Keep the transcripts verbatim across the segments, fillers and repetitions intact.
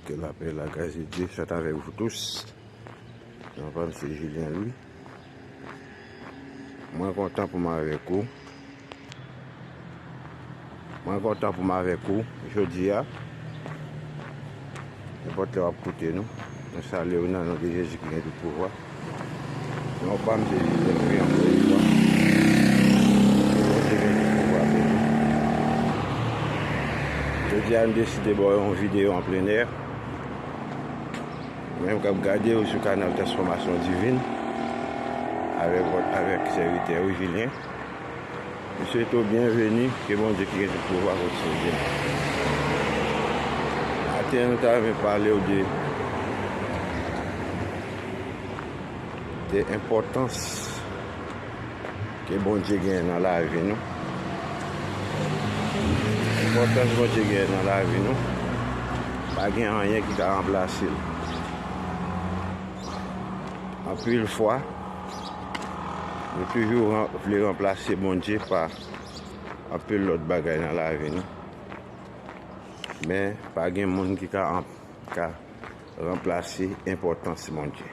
Que la paix, la grâce de Dieu soit avec vous tous. Non pa m se Julien Louis. Mwen kontan pou m avèk ou. Mwen kontan pou m avèk ou jodi a. Nenpòt lè w ap koute nou, nou salye w nan non de Jezi ki gen tout pouvwa. Non pa m se Jezi, men ankò yon fwa, Bondye gen tout pouvwa beni. Jodi a, m deside ba w yon videyo an plen è. Ou menm k ap gade, ou sou kanal Transfòmasyon Divin avèk, avèk sèvitè ou Julien. M swete w byenveni, ke Bondye ki gen tout pouvwa kontinye beni w. Maten an, nou ta renmen pale w de, de enpòtans ke Bondye gen nan lavi nou. Enpòtans Bondye gen nan lavi nou, pa gen anyen ki ka ranplase l. Anpil fwa, nou toujou ran-, vle ranplase Bondye pa anpil lòt bagay nan lavi nou. Men, pa gen moun ki ka, ka ranplase enpòtans Bondye.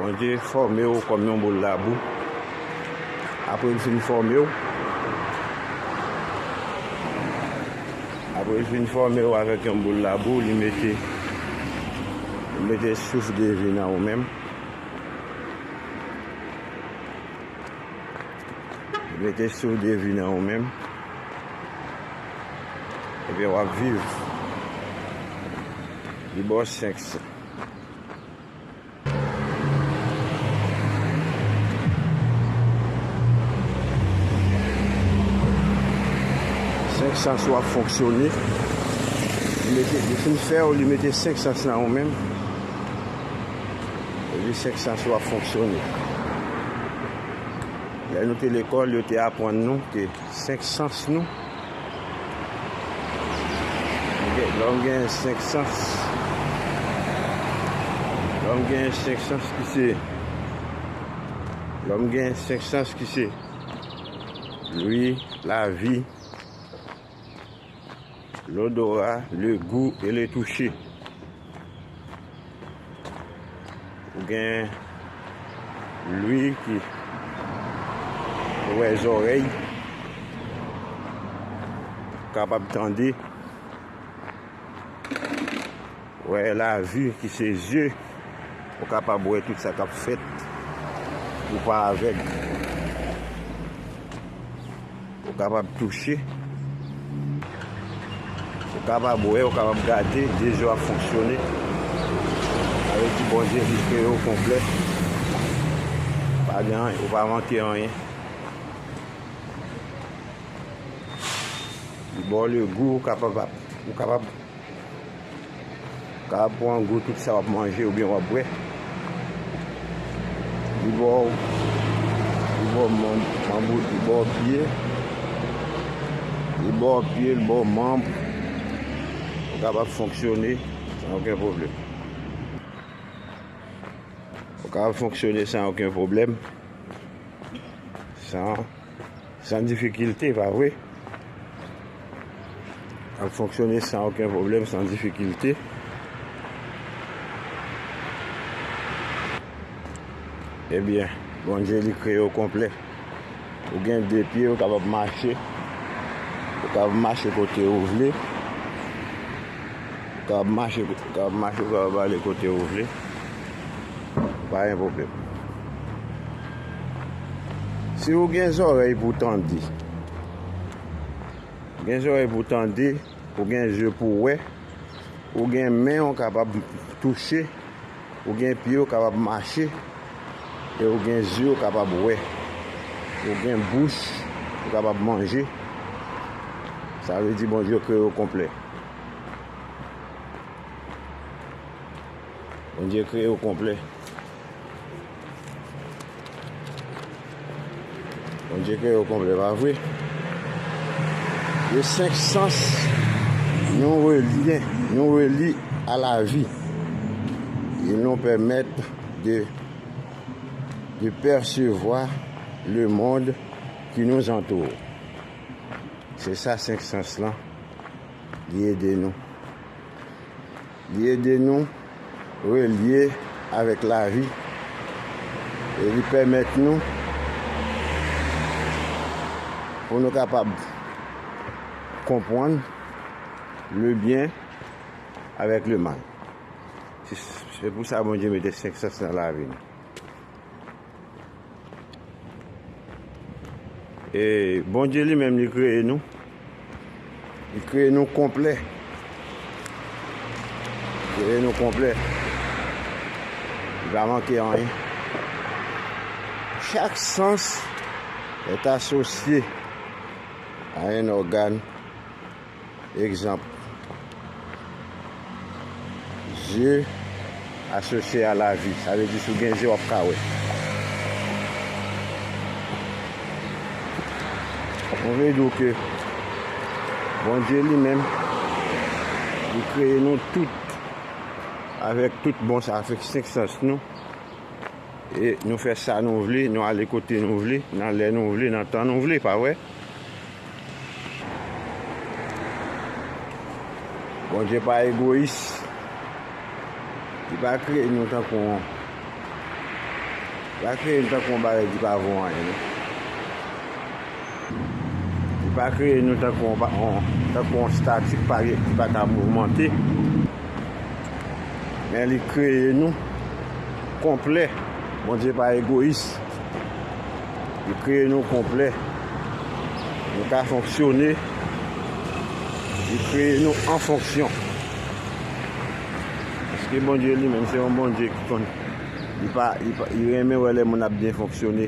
Bondye fòme w kòm yon boul labou. Apre l fin fòme w, apre l fin fòme w avèk yon boul labou, li mete, li mete souf de vi nan ou menm. Li mete souf de vi nan ou menm. Ebyen, w ap viv. Li ba w senk san. Senk sans w ap fonksyone. Li mete, li fin fè w, li mete senk sans nan ou menm. Epi senk sans w ap fonksyone. Lè nou te lekòl, yo te aprann nou ke senk sans nou. Lè w gen senk sans, lè w gen senk sans ki se, lè w gen senk sans ki se lwi, lavi, l'odorat, le goût et le toucher. Ou gen lwi ki wè, zòrèy, kapab tande, wè, lavi ki se zye, ou kapab wè tout sa k ap fèt, ou pa avèg. Ou kapab touche. Ou kapab wè, ou kapab gade, de zye w ap fonksyone. Sa vle di Bondye li kreye w konplè. Pa gen anyen, ou pa manke anyen. Li ba w le gou, ou kapab, ou kapab Kapab pran gou tout sa w ap manje oubyen w ap bwè. Li ba w, li ba w manm, manm ou, li ba w pye. Li ba w pye, li ba w manm. Ou kapab fonksyone san okenn pwoblèm. Ou kapab fonksyone san okenn pwoblèm. San, san difikilte, pa vre? Ap fonksyone san okenn pwoblèm, san difikilte. Ebyen, Bondye li kreye w konplè. Ou gen de pye, ou kapab mache. Ou kapab mache kote ou vle. Ou kapab mache, ou kapab mache, ou kapab ale kote ou vle. Pa gen pwoblèm. Si ou gen zòrèy pou tande, ou gen zòrèy pou tande, ou gen je pou wè, ou gen men ou kapab touche, ou gen pye ou kapab mache, e ou gen zye ou kapab wè, ou gen bouch ou kapab manje, sa vle di Bondye kreye w konplè. Bondye kreye w konplè. Bondye kreye w konplè, pa vre? E senk sans nou relye, nou reli a lavi. E nou pèmèt de, de pèsevwa le monde qui nous entoure. Se sa senk sans lan Li ede nou. Li ede nou relye avèk lavi e li pèmèt nou pou nou kapab konprann le byen avèk le mal. Se, se pou sa Bondye mete senk sans nan lavi nou. E Bondye li menm, li kreye nou. Li kreye nou konplè. Li kreye nou konplè. Li pa manke anyen. Chak sans est associé à un organe. Egzanp, zye asosye a lavi. Sa vle di, si w gen zye, w ap ka wè. Mwen vle di w ke Bondye li menm, li kreye nou tout avèk tout bon sa, avèk senk sans nou. E nou fè sa nou vle, nou ale kote nou vle, nan lè nou vle, nan tan nou vle, pa vre? Bondye pa egoyis. Li pa kreye nou tankou yon, li pa kreye nou tankou yon bagay ki pa vo anyen, non. Li pa kreye nou tankou yon ba-, yon, tankou yon estati ki pa, ki pa ka mouvmante. Men li kreye nou konplè. Bondye pa egoyis. Li kreye nou konplè. Nou ka fonksyone. Li kreye nou an fonksyon. Paske Bondye li menm, se yon Bondye ki konn, li pa, li pa, li renmen wè lè moun ap byen fonksyone.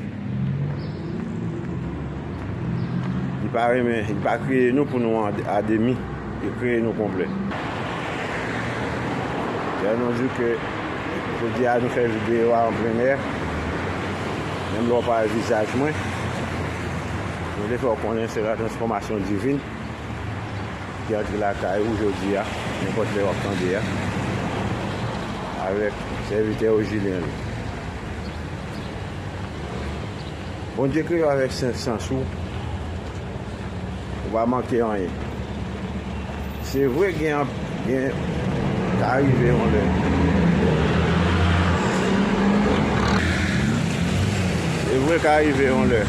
Li pa renmen, li pa kreye nou pou nou an, a demi. Li kreye nou konplè. Lè nou di ke jodi a nou fè videyo a an plen è, menm lè w pa wè vizaj mwen, nou vle fè w konnen se la transfòmasyon divin ki antre lakay ou jodi a, nenpòt lè w ap tande a, avèk sèvitè Ojilen. Bondye kreye w avèk senk sans ou, ou pa manke anyen. Se vre, gen, gen, ka rive yon lè. Se vre, ka rive yon lè.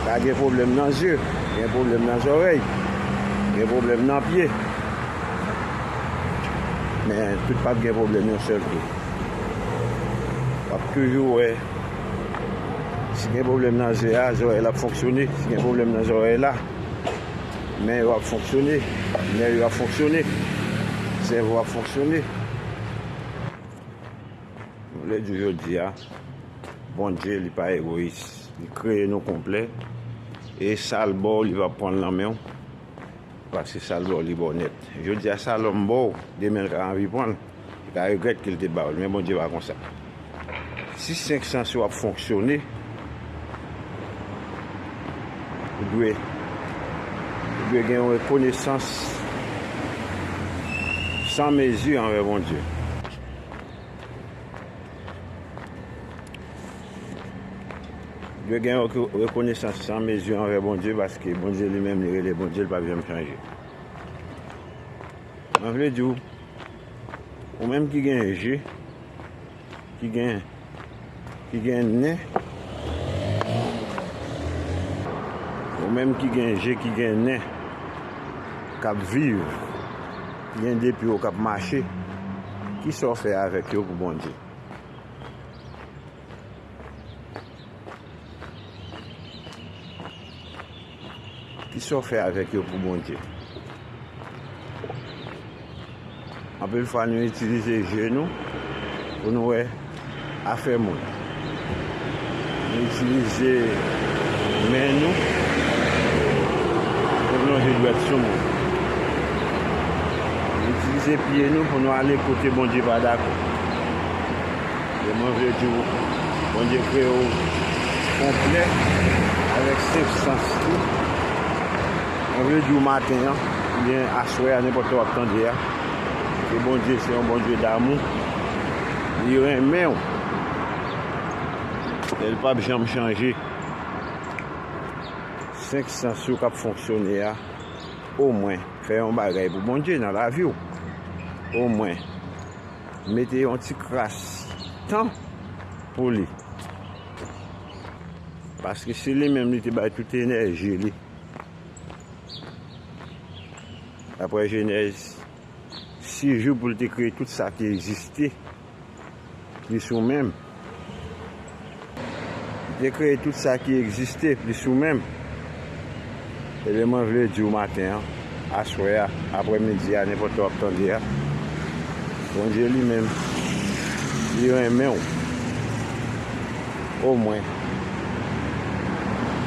Ka gen pwoblèm nan zye, gen pwoblèm nan zòrèy, gen pwoblèm nan pye. Men tout p ap gen pwoblèm yon sèl kou. W ap toujou wè, si gen pwoblèm nan zye a, zòrèy la ap fonksyone. Si gen pwoblèm nan zòrèy la, men yo ap fonksyone, nen yo ap fonksyone, sèvo ap fonksyone. Nou vle di jodi a, Bondye li pa egoyis. Li kreye nou konplè. E sa l ba w, li p ap pran l nan men w. Paske sa l ba w, li ba w nèt. Jodi a, sa lòm ba w, demen l ka anvi pran l. Li ka regrèt ke l te ba w l. Men Bondye pa konsa. Si senk sans ou ap fonksyone, ou dwe, ou dwe gen yon rekonesans san mezi anvè Bondye. Dwe gen yon rekonesans san mezi anvè Bondye, paske Bondye li menm, li rele Bondye, li p ap janm chanje. Mwen vle di w, ou menm ki gen je, ki gen, ki gen nen, ou menm ki gen je, ki gen nen, k ap viv, ki gen de pye w k ap mache, kisa w fè avèk yo pou Bondye? Kisa w fè avèk yo pou Bondye? Anpil fwa, nou itilize je nou pou nou wè afè moun. Nou itilize men nou pou nou lonje dwèt sou moun. Nou itilize pye nou pou nou ale kote Bondye pa dakò. E mwen vle di w, Bondye kreye w konplè avèk senk sans tou. Mwen vle di w maten an, oubyen aswè a, nenpòt lè w ap tande a, ke Bondye se yon Bondye damou. Li renmen w. E l p ap janm chanje. Senk sans yo k ap fonksyone a, Omwen, fè yon bagay pou Bondye nan lavi w. Omwen, mete yon ti kras tan pou li. Paske se li menm li te bay tout enèji li. Daprè Jenèz, sis jou pou l te kreye tout sa ki egziste, plis ou menm. Li te kreye tout sa ki egziste, plis ou menm. Ebyen, mwen vle di w maten an, aswè a, aprèmidi a, nenpòt lè w ap tande a, Bondye li menm, li renmen w. Omwen,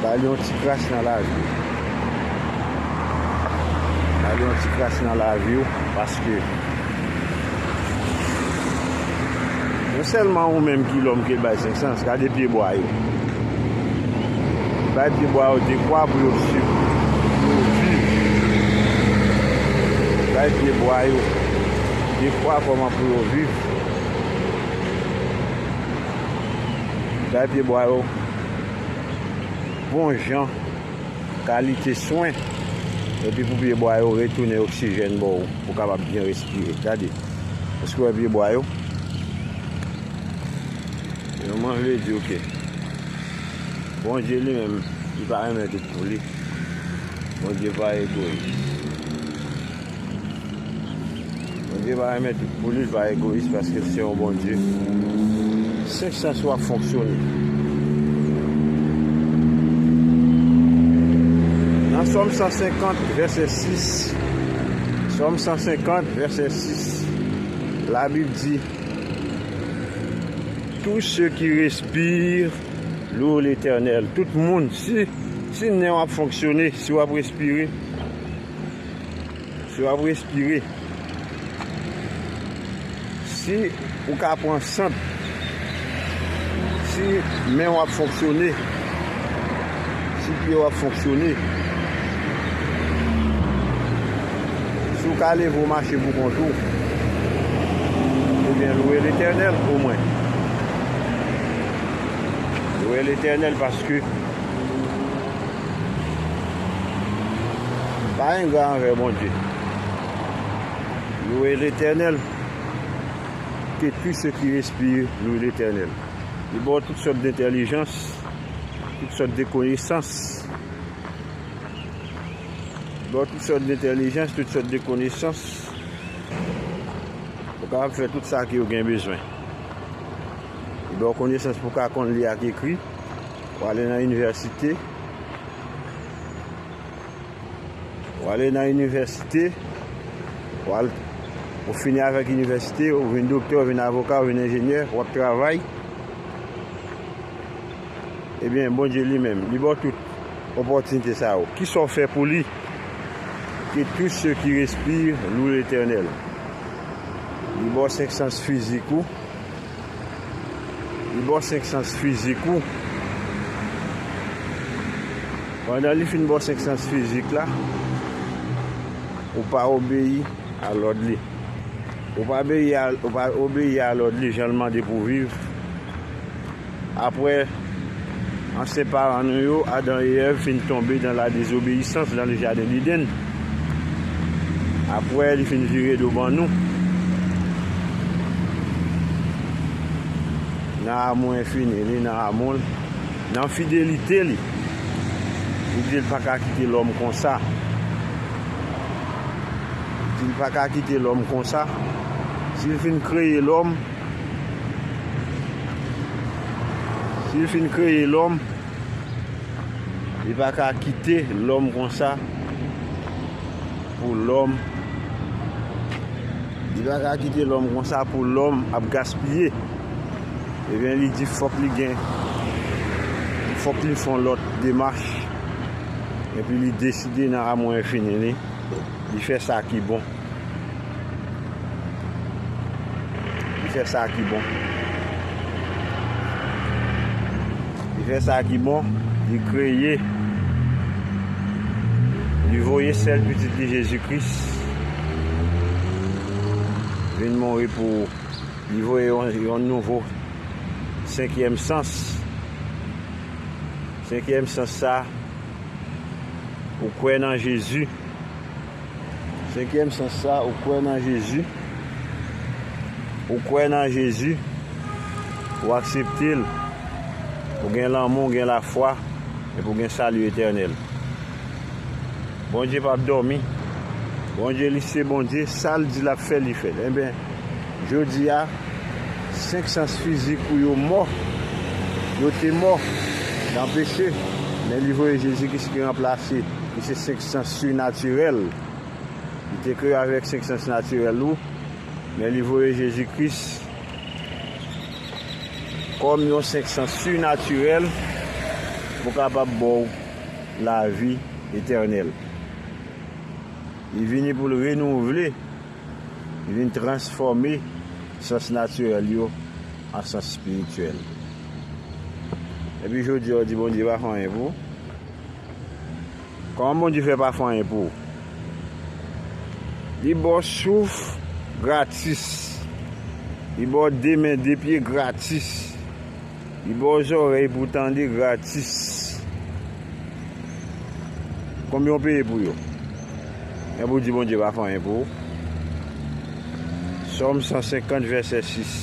ba li yon ti kras nan lavi w. Ba li yon ti kras nan lavi w, paske non sèlman ou menm ki lòm ke l bay senk sans, gade pyebwa yo. Bay pyebwa yo dekwa pou yo swiv, pou yo viv. Bay pyebwa yo dekwa kòman pou yo viv. Bay pyebwa yo bon jan kalite swen, epi pou pyebwa yo retounen oksijèn ba w, pou w kapab byen respire. Gade, èske w wè pyebwa yo? Yo, mwen vle di w ke Bondye li menm, li pa renmen tout pou li. Bondye pa egoyis. Bondye pa renmen tout pou li, li pa egoyis, paske l se yon Bondye. Senk sans w ap fonksyone. Nan Sòm san senkant, vèsè sis, Sòm san senkant, vèsè sis, Labib di, Tout ce qui respire loue l'Éternel. Tout moun, si, si nen w ap fonksyone, si w ap respire, si w ap respire, si ou ka pran sant, si men w ap fonksyone, si pye w ap fonksyone, si w ka leve w mache pou kont ou, ebyen, lwe Letènèl omwen. Lwe Letènèl paske pa engra anvè Bondye. Lwe Letènèl, que tout ce qui respire loue l'Éternel. Li ba w tout sòt dentèlijans, tout sòt de konesans. Li ba w tout sòt dentèlijans, tout sòt de konesans. Ou kapab fè tout sa ke w gen bezwen. Li ba w konesans pou w ka konn li ak ekri. Ou ale nan inivèsite. Ou ale nan inivèsite, ou al, ou fini avèk inivèsite, ou vin doktè, ou vin avoka, ou vin enjenyè, w ap travay. Ebyen, Bondye li menm, li ba w tout opòtinite sa yo. Kisa w fè pou li? Que tout ce qui respire loue l'Éternel. Li ba w senk sans fizik ou. Li ba w senk sans fizik ou. Pandan li fin ba w senk sans fizik la, ou pa obeyi a lòd li. Ou pa obeyi a, ou pa obeyi a lòd li jan l mande pou w viv. Apre ansyen paran nou yo, Adan e Èv, fin tonbe dans la désobéissance dans le jardin d'Éden. Apre, li fin vire do ban nou. Nan amou enfini li, nan amou l, nan fidelite li, li di l pa ka kite lòm konsa. Li di l pa ka kite lòm konsa. Si l fin kreye lòm, si l fin kreye lòm, li pa ka kite lòm konsa pou lòm. Li pa ka kite lòm konsa pou lòm ap gaspiye. Ebyen, li di fòk li gen, fòk li fè yon lòt demach. Epi li deside nan amou enfini li, li fè sa ki bon. Li fè sa ki bon. Li fè sa ki bon. Li kreye. Li voye sèl pitit li Jezi Kris vin mouri pou ou. Li voye yon, yon nouvo senkyèm sans. Senkyèm sans sa, ou kwè nan Jezi, Senkyèm sans sa, ou kwè nan Jezi. Ou kwè nan Jezi. Ou aksepte l. Ou gen lanmou, ou gen lafwa. Epi ou gen sali etènèl. Bondye p ap dòmi. Bondye, li se Bondye. Sa l di l ap fè, li fè l. Enben, jodi a, senk sans fizik ou yo mò. Yo te mò nan peche. Men li voye Jezi Kris ki ranplase. Li se senk sans sinatirèl. Li te kreye avèk senk sans natirèl ou, men li voye Jezi Kris kòm yon senk sans sinatirèl pou kapab ba w lavi etènèl. Li vini pou l renouvle, li vin transfòme sans natirèl yo an sans espirityèl. Epi jodi a, w di Bondye pa fè anyen pou ou. Kòman Bondye fè pa fè anyen pou ou? Li ba w souf gratis. Li ba w de men, de pye gratis. Li ba w zòrèy pou w tande gratis. Konbyen w peye pou yo? Men pou di Bondye pa fè anyen pou ou. Sòm san senkant, vèsè sis.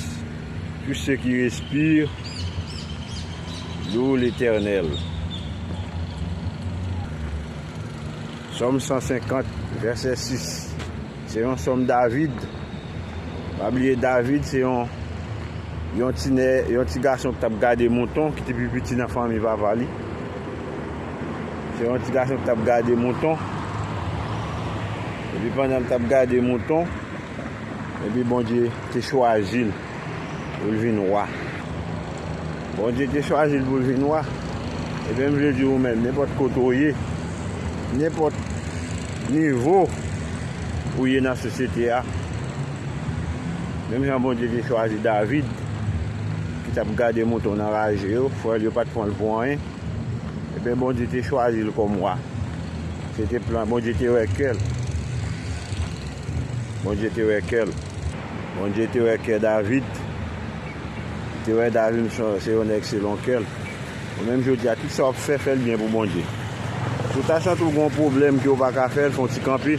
Tout ce qui respire loue l'Éternel. Sòm san senkant, vèsè sis. Se yon sòm David. Pa bliye, David se yon, yon ti nè, yon ti gason ki t ap gade mouton, ki te pi piti nan fanmi papa li. Se yon ti gason ki t ap gade mouton. Epi pandan l t ap gade mouton, epi Bondye te chwazi l pou l vin wa. Bondye te chwazi l pou l vin wa. Ebyen, m vle di ou menm, nenpòt kote w ye, nenpòt nivo ou ye nan sosyete a, menm jan Bondye te chwazi David, ki t ap gade mouton nan raje yo, frè l yo pa t pran l pou anyen, ebyen, Bondye te chwazi l kòm wa. Se te plan, Bondye te wè kè l. Bondye te wè kè l. Bondye te wè kè David. Li te wè David se, se yon nèg selon kè l. Ou menm jodi a, tout sa w ap fè, fè l byen pou Bondye. Si w ta santi w gen yon pwoblèm ke w pa ka fè l, fè yon ti kanpe.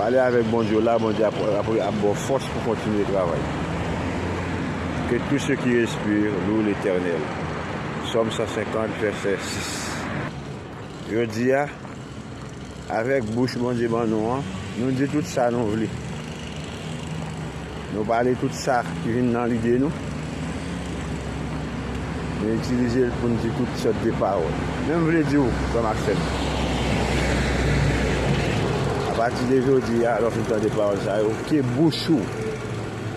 Pale avèk Bondye w la, Bondye ap, ap, ap ba w fòs pou kontinye travay. Que tout ce qui respire loue l'Éternel. Sòm san senkant, vèsè sis. Jodi a, avèk bouch Bondye ban nou an, nou di tout sa nou vle. Nou pale tout sa ki vin nan lide nou. Nou itilize l pou n di tout sòt de pawòl. Men m vle di w, frè m ak sè m, apati de jodi a, lè w fin tande pawòl sa yo, ke bouch ou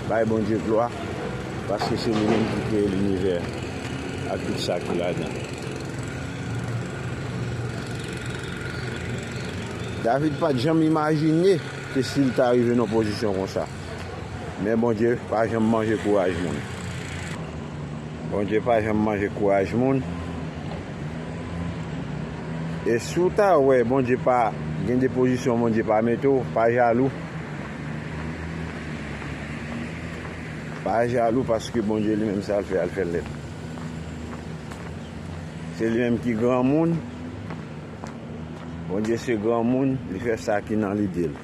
bay Bondye glwa, paske se li menm ki kreye linivè ak tout sa ki ladan. David pa t janm imajine ke si l ta rive nan pozisyon konsa. Men Bondye pa janm manje kouraj moun. Bondye pa janm manje kouraj moun. E si w ta wè Bondye pa gen de pozisyon Bondye pa mete w, pa jalou. Pa jalou, paske Bondye li menm sa l fè, al fè l nèt. Se li menm ki granmoun. Bondye se granmoun, li fè sa ki nan lide l.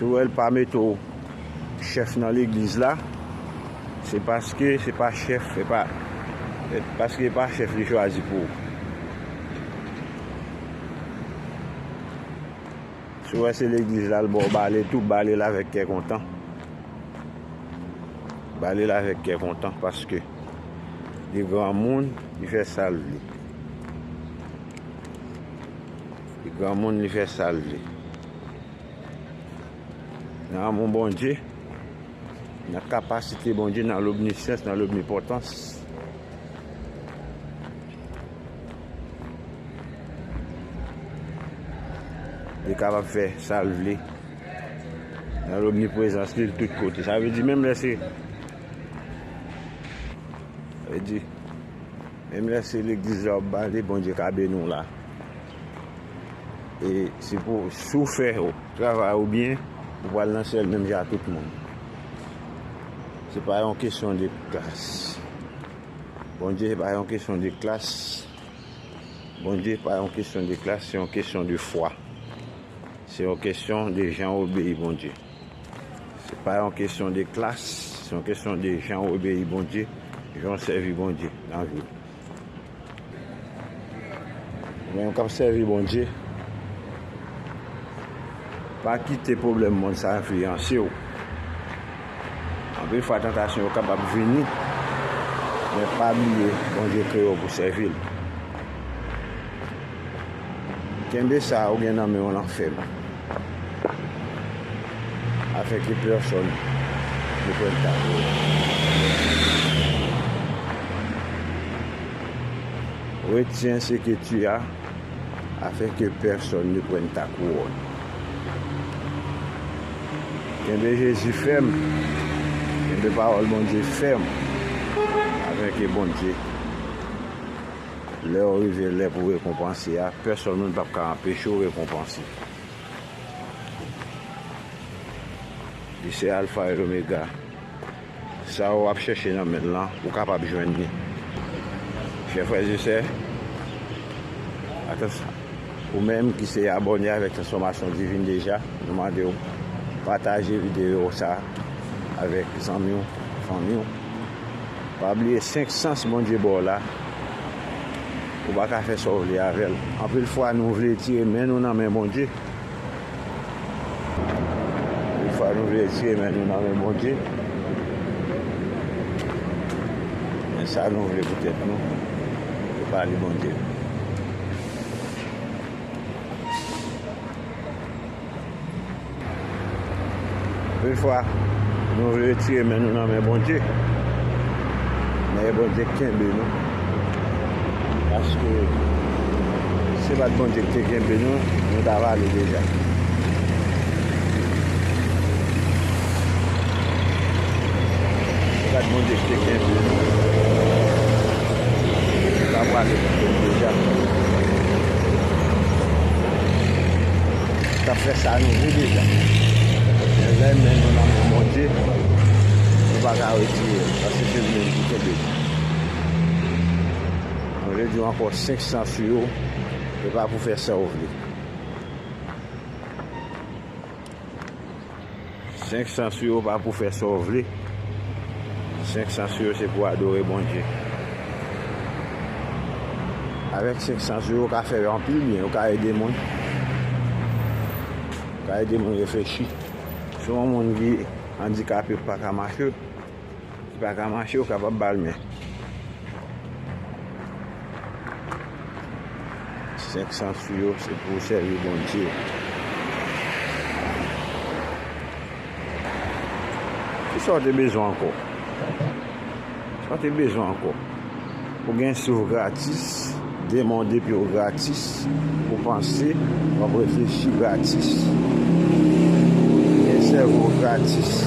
Si w wè l pa mete w chèf nan legliz la, se paske se pa chèf, se pa, se paske se pa chèf li chwazi pou ou. Si w wè se legliz la, l ba w bale tou, bale l avèk kè kontan. Bale l avèk kè kontan, paske li granmoun, li fè sa l vle. Li granmoun, li fè sa l vle. Nan lanmou Bondye, nan kapasite Bondye, nan lomnisans, nan lomnipotans, li kapab fè sa l vle. Nan lomniprezans li, l tout kote. Sa vle di, menm lè se, sa vle di, menm lè se legliz la w ap bale, Bondye ka beni w la. E se pou, si w fè travay ou byen, ou pral nan syèl menm jan ak tout moun. Se pa yon kesyon de klas. Bondye, se pa yon kesyon de klas. Bondye, se pa yon kesyon de klas, se yon kesyon de fwa. Se yon kesyon de jan w obeyi Bondye. Se pa yon kesyon de klas, se yon kesyon de jan w obeyi Bondye, jan w sèvi Bondye nan vi w. Ou menm k ap sèvi Bondye, pa kite pwoblèm mond sa enfliyanse w. Anpil fwa, tantasyon yo kapab vini, men pa bliye Bondye kreye w pou sèvi l. Kenbe sa ou gen nan men w lan fèm, afin ke pèsòn ne prenne ta couronne. Retiens ce que tu as, afin que personne ne prenne ta couronne. Kenbe Jezi fèm, kenbe pawòl Bondye fèm, afin ke Bondye, lè w rive lè pou rekonpanse a, pèsòn moun p ap ka anpeche w rekonpanse. Li se Alfa e Omega. Sa w ap chèche nan men l lan, ou kapab jwenn li. Chè frè e sè, atansyon, ou menm ki se abòne avèk Transfòmasyon Divin deja, nou mande w pataje videyo sa avèk zanmi w, fanmi w. Pa bliye senk sans Bondye ba w la, ou pa ka fè sa w vle avè l. Anpil fwa, nou vle retire men nou nan men Bondye. Anpil fwa, nou vle retire men nou nan men Bondye. Men sa nou vle pou tèt nou, se pa li Bondye. Anpil fwa, nou vle retire men nou nan men Bondye. Men e Bondye k kenbe nou. Paske si se pa t Bondye ki te kenbe nou, nou t ap ale deja. Se pa t Bondye ki te kenbe nou, nou t ap ale deja. T ap fè sa nou vle deja. Men lè men nou nan men Bondye, nou pa ka retire l, paske se li menm ki kenbe nou. Mwen vle di w ankò, senk sans yo, e pa pou fè sa w vle. Senk sans yo pa pou fè sa w vle. Senk sans yo se pou adore Bondye. Avèk senk sans yo, ou ka fè anpil byen, ou ka ede moun. Ou ka ede moun reflechi. Si yon moun ki andikape pa ka mache, ki pa ka mache, ou kapab ba l men. Senk sans ou yo, se pou w sèvi Bondye. Kisa w te bezwen ankò? Sa w te bezwen ankò? Ou gen souf gratis, demande pye w gratis, ou panse, w ap reflechi gratis. Gen sèvo gratis.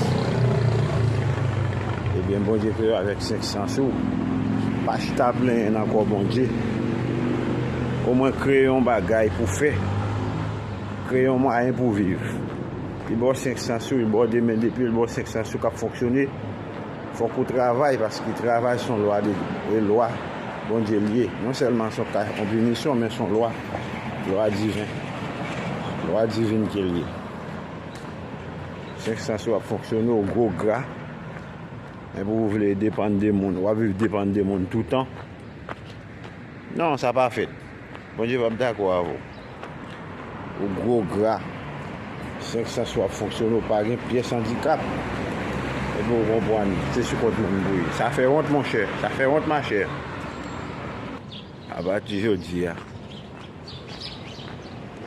Ebyen, Bondye kreye w avèk senk sans ou. Pa chita plenyen nan kò Bondye. Omwen kreye yon bagay pou fè. Kreye yon mwayen pou viv. Li ba w senk sans ou, li ba w de men de pye, li ba w senk sans ou k ap fonksyone. Fòk ou travay, paske travay se yon lwa de, e lwa Bondye l ye. Non sèlman se yon ka, yon pinisyon, men se yon lwa, lwa diven. Lwa divin ke l ye. Senk sans ou ap fonksyone, ou gwo gra. Men pou w vle depann de moun, w ap viv depann de moun toutan. Non, sa pa fèt. Bondye p ap dakò avè w. Ou gwo gra. Senk sans ou ap fonksyone, ou pa gen pyès andikap. Epi w konprann, se sou kont moun pou ye. Sa fè wont, monchè. Sa fè wont, machè. Apati jodi a,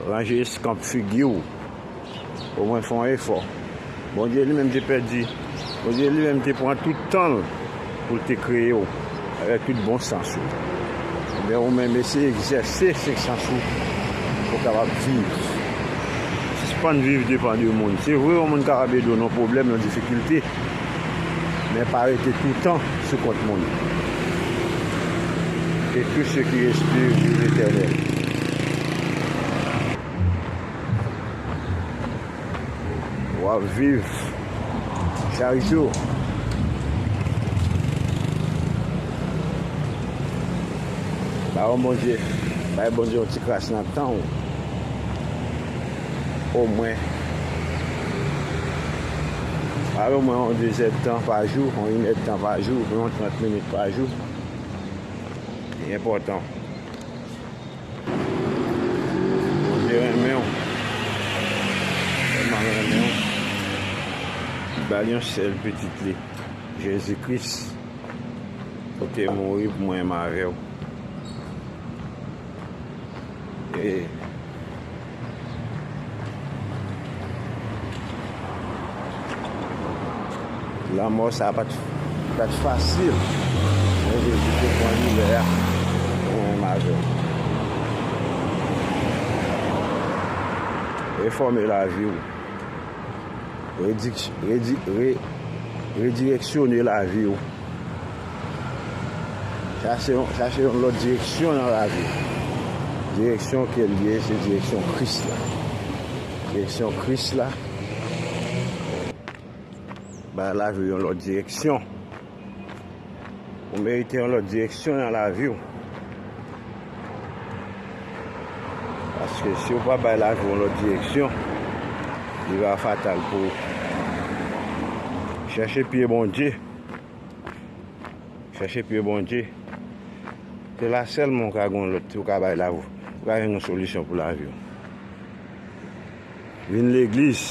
ranje eskanp figi w. Omwen fè yon efò. Bondye li menm te pèdi, Bondye li menm te pran tout tan l pou l te kreye w, avèk tout bon sans ou. Ebyen, ou menm eseye egzèse senk sans ou pou w kapab viv. Sispann viv depann de moun. Se vre, yon moun kapab ede w nan yon pwoblèm, nan yon difikilte, men pa rete toutan sou kont moun. Et tout ce qui respire vive l'Éternel. W ap viv chak jou. Ba yon Bondye, bay Bondye yon ti kras nan tan w. Omwen, al omwen yon de zèdtan pa jou, yon inèdtan pa jou, yon trant minit pa jou. Li enpòtan. Bondye renmen w. Tèlman renmen w. Li ba l yon sèl pitit li, Jezi Kris, pou te mouri pou mwen menm avè w. E lanmò sa a pa t, pa t fasil. Men Jezi te pran li lè a pou mwen menm avè w. Refòme lavi w. Redi-, redi-, re-, redireksyone lavi w. Chache yon, chache yon lòt direksyon nan lavi w. Direksyon ke l ye, se direksyon Kris la. Direksyon Kris la. Bay lavi w yon lòt direksyon. Ou merite yon lòt direksyon nan lavi w. Paske si w pa bay lavi w yon lòt direksyon, li va fatal pou ou. Chèche pye Bondye. Chèche pye Bondye. Se la sèlman ou ka gen yon lòt, ou ka bay lavi w. Ou ka jwenn yon solisyon pou lavi w. Vin legliz.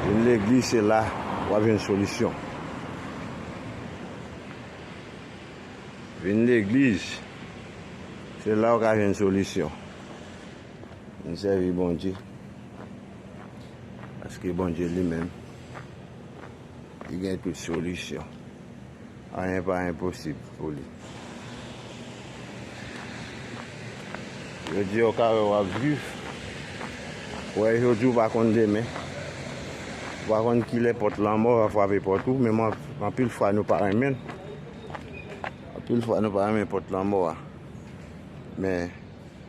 Vin legliz, se la w ap jwenn solisyon. Vin legliz, se la w ka jwenn solisyon. Vin sèvi Bondye. Paske Bondye li menm, li gen tout solisyon. Anyen pa enposib pou li. Jodi a, w ka wè w ap viv. Wè, jodi, w pa konn demen. Ou pa konn kilè pòt lanmò va frape pòt ou, men anpil fwa nou pa renmen l. Anpil fwa nou pa renmen pòt lanmò a. Men,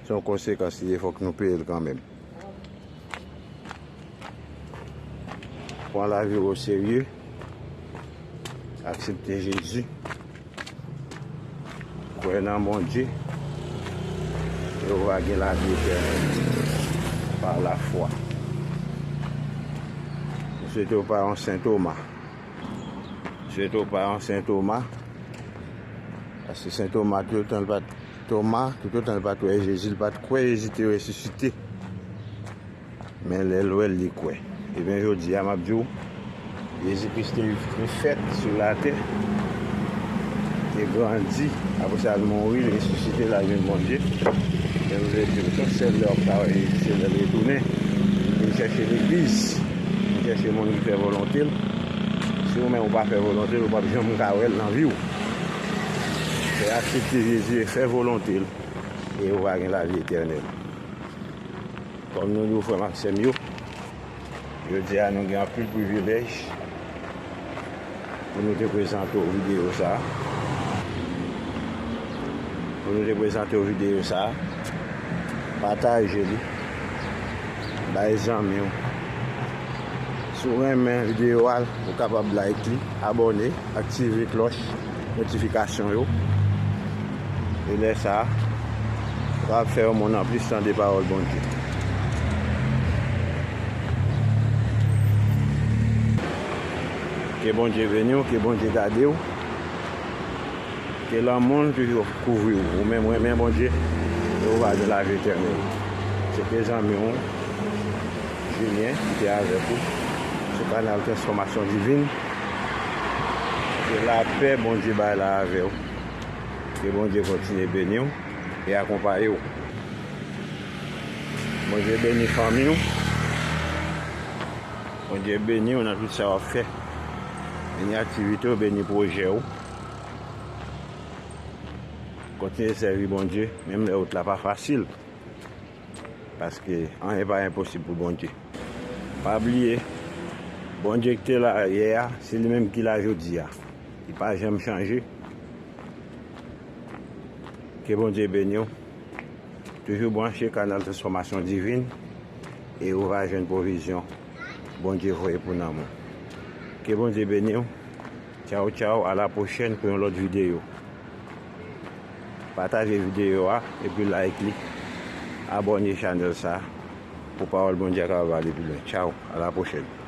se yon konsekans li ye, fòk nou peye l kanmenm. Pran lavi w oserye. Aksepte Jezi. Kwè nan Bondye. E w va gen lavi etènèl pa lafwa. M swete w pa yon Sen Toma. M swete w pa yon Sen Toma. Paske Sen Toma, toutan l pa t, Toma, toutotan l pa t wè Jezi, l pa t kwè Jezi te resisite. Men lè l wè l, li kwè. Ebyen, jodi a, m ap di w, Jezi Kris te, te fèt sou latè, te grandi, apre sa, l mouri, l resisite, l al jwenn Bondye. Men m vle di w, se yon sèl lè w ap ka wè Jezi, se lè l retounen. Vin chèche legliz, vin chèche moun ki fè volonte l. Si ou menm ou pa fè volonte l, ou p ap janm ka wè l nan vi w. Fè aksepte Jezi e fè volonte l, e ou va gen lavi etènèl. Kòm nou di w, frè m ak sè m yo, jodi a nou gen anpil privilèj pou nou te prezante w videyo sa a. Pou nou te prezante w videyo sa a, pataje li, bay zanmi w. Si w renmen videyo a, ou kapab like li, abòne, aktive klòch notifikasyon yo. E lè sa a, w ap fè yon moun anplis tande pawòl Bondye. Ke Bondye beni w, ke Bondye gade w. Ke lanmou l toujou kouvri w. Ou menm renmen Bondye, e ou va gen lavi etènèl. Se te zanmi w, Julien, ki te avèk ou sou kanal Transfòmasyon Divin. Ke lapè Bondye bay la avè w. Ke Bondye kontinye beni w e akonpaye w. Bondye beni fanmi w. Bondye beni w nan tout sa w ap fè. Beni aktivite w, beni pwojè w. Kontinye sèvi Bondye, menm lè wout la pa fasil. Paske anyen pa enposib pou Bondye. Pa bliye, Bondye ki te la yè a, se li menm ki la jodi a. Li pa janm chanje. Ke Bondye beni w. Toujou branche kanal Transfòmasyon Divin e ou va jwenn pwovizyon Bondye voye pou nanm ou. Ke Bondye beni w. Tchaw, tchaw, a la pwochèn pou yon lòt videyo. Pataje videyo a epi like li. Abòne chanèl sa. Pou pawòl Bondye a kapab ale pi lwen. Tchaw, a la pwochèn.